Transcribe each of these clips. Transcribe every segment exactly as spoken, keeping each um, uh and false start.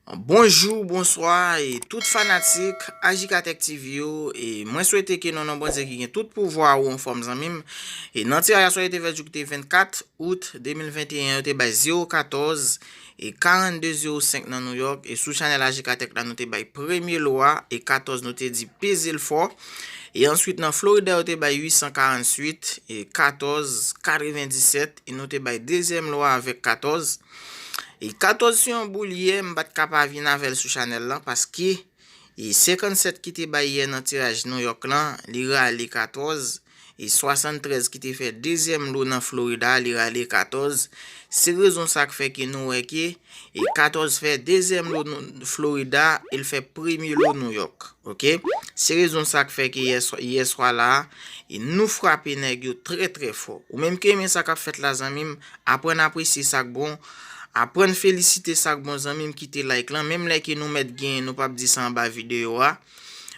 Bonjou, bonswa e tout fanatik Ajikatèk T V yo. E mwen swete ke nan non Bondye ki gen tout pouvwa ou anfòm zanmi m. E nan tiraj la swa yo te fè jou ki te vennkat out de mil venteyen, yo te bay zewo katòz e karannde zewo senk nan New York. E sou chanèl Ajikatèk la nou te bay premye lo a e katòz, nou te di peze l fò. E answit nan Florida yo te bay uit san karantuit e katòz katrevendisèt e nou te bay dezyèm lo a avèk katòz. E katòz se yon boul yè, m pa t ka pa vin avè l sou chanèl lan, paske e senkannsèt ki te bay yè nan tiraj New York lan, li rale katòz, e swasanntrèz ki te fè dezyèm lo nan Florida, li rale katòz. Se rezon sa k fè ke nou wè ke e katòz fè dezyèm lo Florida, e l fè premye lo New York. Oke? Se rezon sa k fè ke yè swa la, e nou frape nèg yo trè trè fò. Ou menm ki renmen sa k ap fèt la zanmi m, aprann apresye sa k bon, aprann felisite sa k bon zanmi m, kite like lan, menm lè ke nou mèt genyen nou p ap di sa anba videyo a.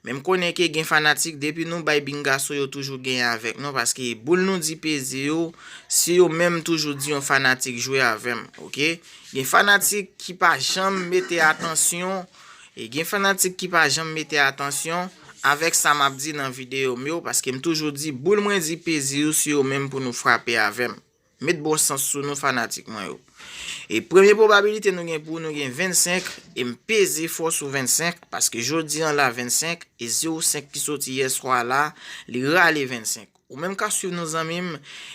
Men m konnen ke gen fanatik, depi nou bay bingaso yo toujou genyen avèk nou, paske boul nou di peze yo, se yo menm toujou di yon fanatik jwe avè m, oke? Gen fanatik ki pa janm mete atansyon, e gen fanatik ki pa janm mete atansyon avèk sa m ap di nan videyo m yo, paske m toujou di boul mwen di peze yo, se yo menm pou nou frape avè m. Met bon sans sou nou fanatik mwen yo. E premye pwobabilite nou gen pou nou gen vennsenk, e m peze fò sou vennsenk, paske jodi an la vennsenk, e zewo senk ki soti yè swa la, li rale vennsenk. Ou menm k ap swiv nou zanmi m,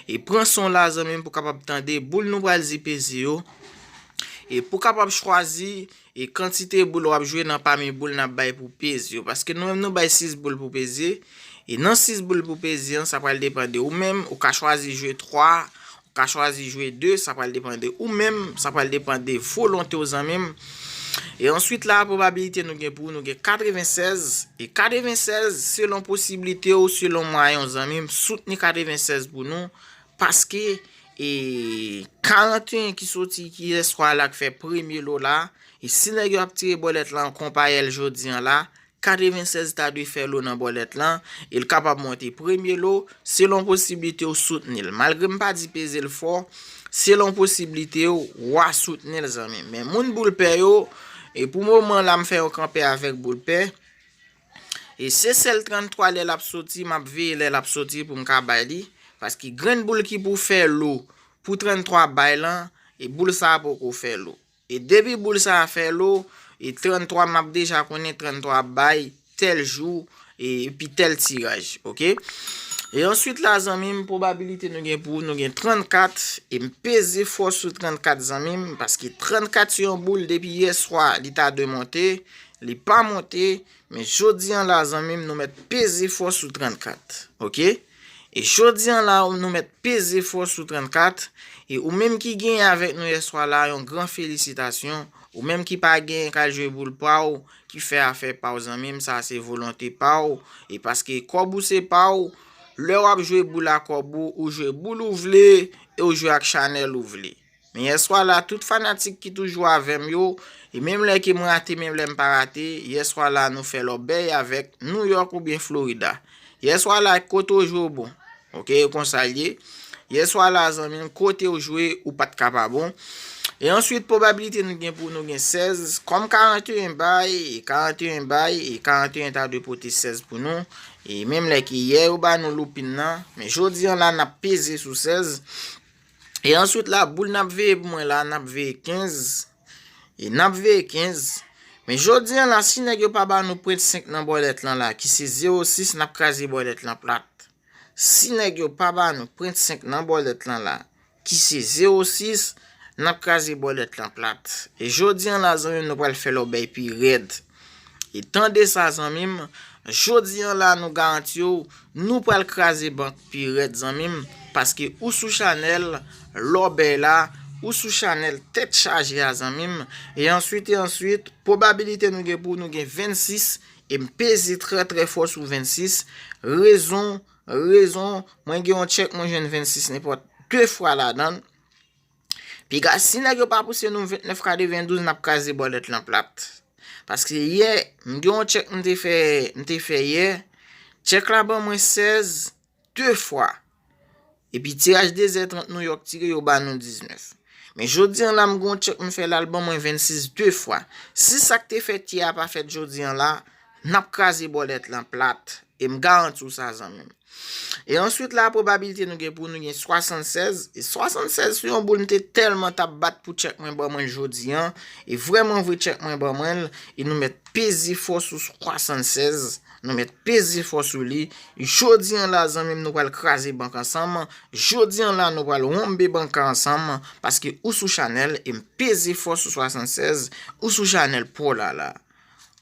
e pran son la zanmi m pou kapab tande boul nou pral di peze yo. E pou kapab chwazi e kantite boul w ap jwe nan pami boul n ap bay pou peze yo. Paske nou menm nou bay sis boul pou peze. E nan sis boul pou peze an, sa pral depann de ou menm. Ou ka chwazi jwe twa, ou ka chwazi jwe de, sa pral depann de ou menm, sa pral depann de volonte w zanmi m. E answit la, pwobabilite nou gen pou nou gen katrevensèz. E katrevensèz, selon posiblite w, selon mwayen w zanmi m, soutni katrevensèz pou nou. Paske e karanteyen ki soti ki yè swa la k fè premye lo la, e si nèg yo ap tire bòlèt lan konpayèl jodi an la, katrevensèz ta dwe fè lo nan bòlèt lan, e l kapab monte premye lo, selon posiblite w soutni l. Malgre m pa di peze l fò, selon posiblite w, w a soutni l zanmi m. Men moun boul pè yo, e pou moman la m fè yon kanpe avèk boul pè, e se sèl tranntwa lè l ap soti, m ap veye lè l ap soti pou m ka bay li. Paske grenn boul ki pou fè lo pou tranntwa bay lan, e boul sa a poko fè lo. E depi boul sa a fè lo, e tranntwa m ap deja konnen tranntwa ap bay tèl jou, e, epi tèl tiraj, oke? E answit la, zanmi m, pwobabilite nou gen pou nou gen trannkat, e m peze fò sou trannkat, zanmi m, paske trannkat se yon boul depi yè swa, li ta dwe monte, li pa monte, men jodi an la, zanmi m, nou mèt peze fò sou trannkat, oke? E jodi an la, nou mèt peze fò sou trannkat, e ou menm ki genyen avèk nou yè swa la, yon gran felisitasyon. Ou menm ki pa genyen k al jwe boul pa w, ki fè afè pa w, zanmi m, sa se volonte pa w. E paske kòb ou se pa w, lè w ap jwe boul a kòb ou, ou jwe boul ou vle, e ou jwe ak chanèl ou vle. Men yè swa la, tout fanatik ki toujou avè m yo, e menm lè ke mwen rate, menm lè m pa rate, yè swa la nou fè lòbèy avèk New York oubyen Florida. Yè swa la, kote w jwe w bon. Oke, e konsa l ye. Yè swa la, zanmi m, kote w jwe, ou pa t ka pa bon. E answit, pwobabilite nou gen pou nou gen sèz. Kòm karanteyen bay, e karanteyen bay, e karanteyen ta dwe pote sèz pou nou. E menm lè ke yè yo ba nou loupin nan, men jodi an la, n ap peze sou sèz. E answit la, boul n ap veye pou mwen la, n ap veye kenz. E n ap veye kenz. Men jodi an la, si nèg yo pa ba nou pwent senk nan bòlèt lan la, ki se zewo sis, n ap kraze bòlèt lan plat. Si nèg yo pa ba nou pwent senk nan bòlèt lan la, ki se zewo sis, n ap kraze bòlèt lan plat. E jodi an la, zanmi m, nou pral fè lòbèy pi rèd. E tande sa, zanmi m, jodi an la, nou garanti w, nou pral kraze bank pi rèd, zanmi m, paske ou sou chanèl lòbèy la, ou sou chanèl tèt chaje a, zanmi m. E answit, e answit, pwobabilite nou gen pou nou gen vennsis, e m peze trè, trè fò sou vennsis. Rezon, rezon, mwen gen yon tchèk, mwen jwenn vennsis nenpòt de fwa ladan l. Piga, si nèg yo pa pouse nou ventnèf katrevendouz, n ap kraze bòlèt lan plat. Paske yè, m gen yon tchèk m te fè, m te fè yè. Tchèk la ban mwen sèz, de fwa. Epi tiraj de zè trant New York tire, yo ba nou diznèf. Men jodi an la, m gen yon tchèk m fè la, l ban mwen vennsis de fwa. Si sa k te fèt yè a pa fèt jodi an la, n ap kraze bòlèt lan plat. E m garanti w sa, zanmi m. E answit la, pwobabilite nou gen pou nou gen swasannsèz. E swasannsèz se yon boul m te tèlman t ap bat pou tchèk mwen ban mwen l jodi an. E vrèman vre tchèk mwen ban mwen l. E nou mèt peze fò sou swasannsèz. Nou mèt peze fò sou li. Jodi an la, zanmi m, nou pral kraze bank ansanm. Jodi an la, nou pral wonbe bank la ansanm. Paske ou sou chanèl, e m peze fò sou swasannsèz. Ou sou chanèl Paw la la.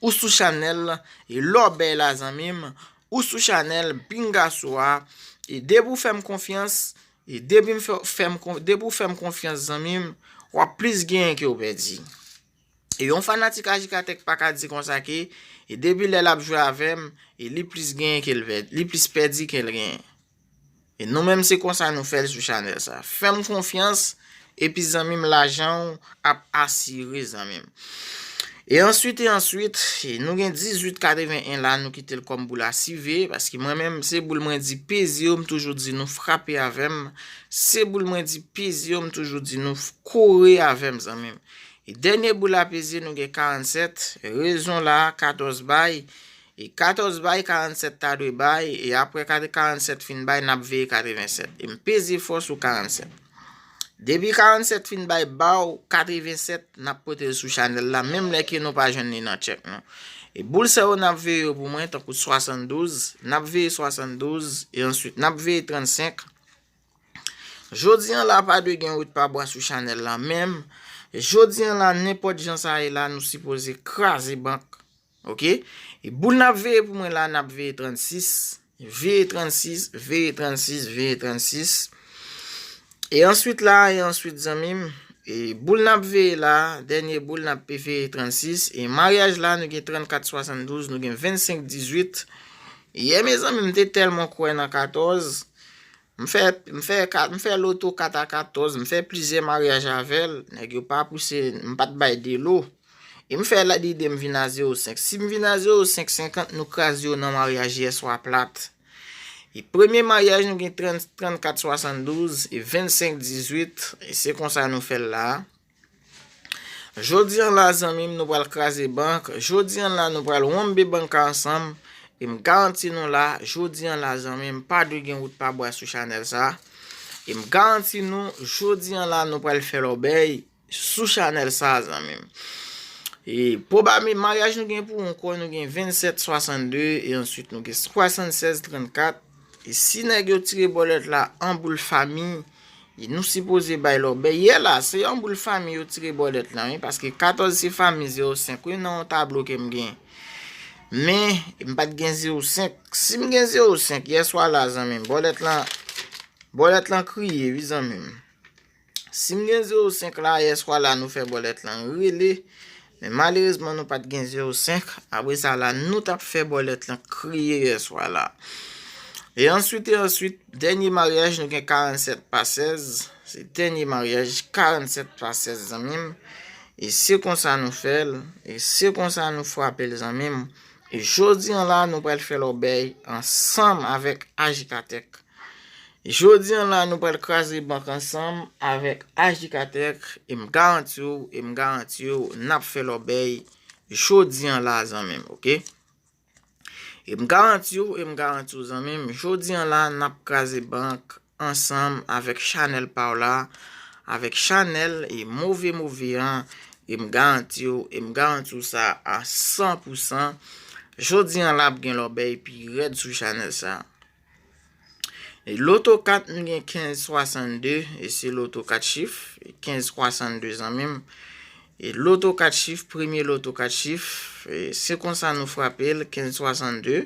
Ou sou chanèl e lòbèy la, zanmi m. Ou sou chanèl Bingaso a. E depi w fè m konfyans, e depi m fè, fè m kon-, depi w fè m konfyans, zanmi m, w ap plis genyen ke w pèdi. E yon fanatik Ajikatèk pa ka di konsa ke, e depi lè l ap jwe avè m, e li plis genyen ke l pèdi, li plis pèdi ke l genyen. E nou menm se konsa nou fè l sou chanèl sa. Fè m konfyans, epi zanmi m, lajan w ap asire, zanmi m. E answit, e answit, e nou gen dizuit katreven en la, nou kite l kòm boul a sive, paske mwen menm, se boul mwen di peze yo, m toujou di nou frape avè m. Se boul mwen di peze yo, m toujou di nou f-, kore avè m, zanmi m. E dènye boul la peze, nou gen karannsèt. Rezon la, katòz bay. E katòz bay, karannsèt ta dwe bay. E apre kat-, karannsèt fin bay, n ap veye katrevensèt. E m peze fò sou karannsèt. Depi karannsèt fin bay ba w katrevensèt, n ap pote l sou chanèl la, menm lè ke nou pa jwenn li nan tchèk nou. E boul sa yo, n ap veye yo pou mwen, tankou swasanndouz, n ap veye swasanndouz, e answit n ap veye trannsenk. Jodi an la, pa dwe gen wout pa bwa sou chanèl la menm. Jodi an la, nenpòt jan sa ye la, nou sipoze kraze bank. Oke? E boul n ap veye pou mwen la, n ap veye trannsis. Veye trannsis, veye trannsis, veye trannsis. E answit la, e answit, zanmi m, e boul n ap veye la, dènye boul n ap veye trannsis. E maryaj la, nou gen trannkat swasanndouz, nou gen vennsenk dizuit. Yè, mezanmi, m te tèlman kwè nan katòz. M fè, m fè kat, m fè loto kat a katòz, m fè plizyè maryaj avè l. Nèg yo pa pouse, m pa t bay de lo. E m fè la, lide m vin a zewo senk. Si m vin a zewo senk senkant, nou kraze yo nan maryaj yè swa plat. E premye maryaj, nou gen trant, trannkat swasanndouz e vennsenk dizuit. E se konsa nou fè l la. Jodi an la, zanmi m, nou pral kraze bank. Jodi an la, nou pral wonbe bank la ansanm. E m garanti nou la, jodi an la, zanmi m, pa dwe gen wout pa bwa sou chanèl sa. E m garanti nou, jodi an la, nou pral fè lòbèy sou chanèl sa, zanmi m. E pwobab maryaj nou gen pou ankò, nou gen vennsenk swasannde, e answit nou gen swasannsèz trannkat. E si nèg yo tire bòlèt la an boul fami, e nou sipoze bay lòbèy. Yè la, se an boul fami yo tire bòlèt la, wi, paske katòz se fami zewo senk, wi, nan yon tablo ke m gen. Men, m pa t gen zewo senk. Si m gen zewo senk, yè swa la, zanmi m, bòlèt lan, bòlèt lan kriye, wi, zanmi m. Si m gen zewo senk la, yè swa la, nou fè bòlèt lan rele. Men malerezman, nou pa t gen zewo senk. Apre sa la, nou t ap fè bòlèt lan kriye yè swa la. E answit, e answit, dènye maryaj, nou gen karannsèt pa sèz. Se dènye maryaj, karannsèt pa sèz, zanmi m. E se konsa nou fè l. E se konsa nou frape l, zanmi m. E jodi an la, nou pral fè lòbèy ansanm avèk Ajikatèk. Jodi an la, nou pral kraze bank ansanm avèk Ajikatèk, e m garanti w, e m garanti w, n ap fè lòbèy jodi an la, zanmi m, oke? E m garanti w, e m garanti w, zanmi m, jodi an la, n ap kraze bank ansanm avèk chanèl pa w la, avèk chanèl e move move an, e m garanti w, e m garanti w sa a san pou san. Jodi an la, ap gen lòbèy pi rèd sou chanèl sa. E loto kat, nou gen kenz swasannde, e se loto kat chif, e kenz swasannde, zanmi m. E loto kat chif, premye loto kat chif, e se konsa nou frape l, kenz swasannde.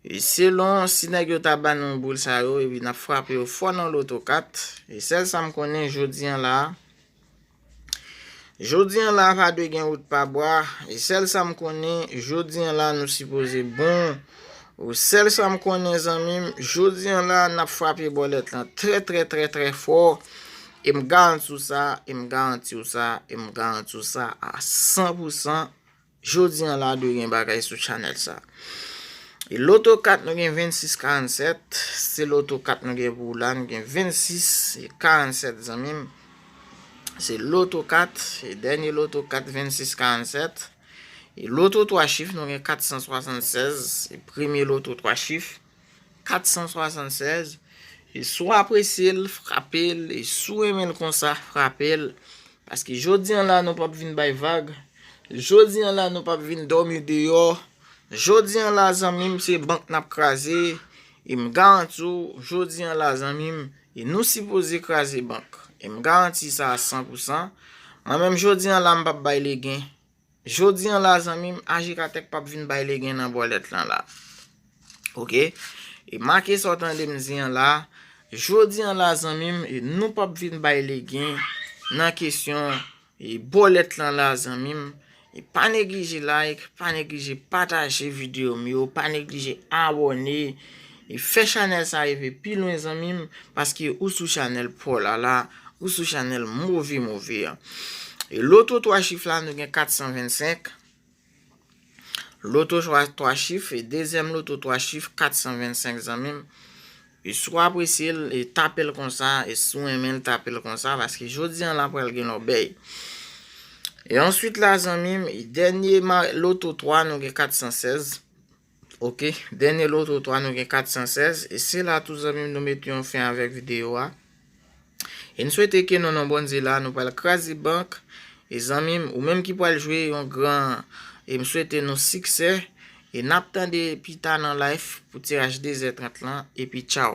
E selon si nèg yo ta ban nou boul sa yo, epi n ap frape yo fò nan loto kat. E sèl sa m konnen jodi an la, jodi an la pa dwe gen wout pa bwa. E sèl sa m konnen, jodi an la nou sipoze bon. Ou sèl sa m konnen, zanmi m, jodi an la n ap frape bòlèt lan trè, trè, trè, trè fò. E m garanti w sa, e m garanti w sa, e m garanti w sa a san pou san. Jodi an la, dwe gen bagay sou chanèl sa. E loto kat, nou gen vennsis karannsèt. Se loto kat nou gen pou w la, nou gen vennsis karannsèt, zanmi m. Se loto kat, e dènye loto kat, vennsis karannsèt. E loto twa chif, nou gen kat san swasannsèz. E premye loto twa chif, kat san swasannsèz. E si w apresye l, frape l. E si w renmen l konsa, frape l. Paske jodi an la, nou p ap vin bay vag. Jodi an la, nou p ap vin dòmi deyò. Jodi an la, zanmi m, se bank n ap kraze. E m garanti w, jodi an la, zanmi m, e nou sipoze kraze bank. E m garanti sa a san pou san. Mwen menm, jodi an la, m p ap bay legen. Jodi an la, zanmi m, Ajikatèk p ap vin bay legen nan bòlèt lan la. Oke? E make sa w tande m di an la. Jodi an la, zanmi m, e nou p ap vin bay legen nan kesyon e bòlèt lan la, zanmi m. E pa neglije like, pa neglije pataje videyo m yo, pa neglije abòne. E fè chanèl sa rive pi lwen, zanmi m, paske ou sou chanèl Paul la la, ou sou chanèl move move an. E loto twa chif la, nou gen kat san vennsenk. Loto twa, twa chif, e dezyèm loto twa chif, kat san vennsenk, zanmi m. E si w apresye l, e tape l konsa, e si w renmen l, tape l konsa, paske jodi an la pral gen lòbèy. E answit la, zanmi m, e dènye ma-, loto twa, nou gen kat san sèz. Oke, dènye loto twa, nou gen kat san sèz. E se la tou, zanmi m, nou mete yon fen avèk videyo a. E n swete ke non nan Bondye la, nou pral kraze bank. E zanmi m, ou menm ki pral jwe yon gran, e m swete nou siksè. E n ap tande pita nan live pou tiraj de zè trant lan. Epi tchaw.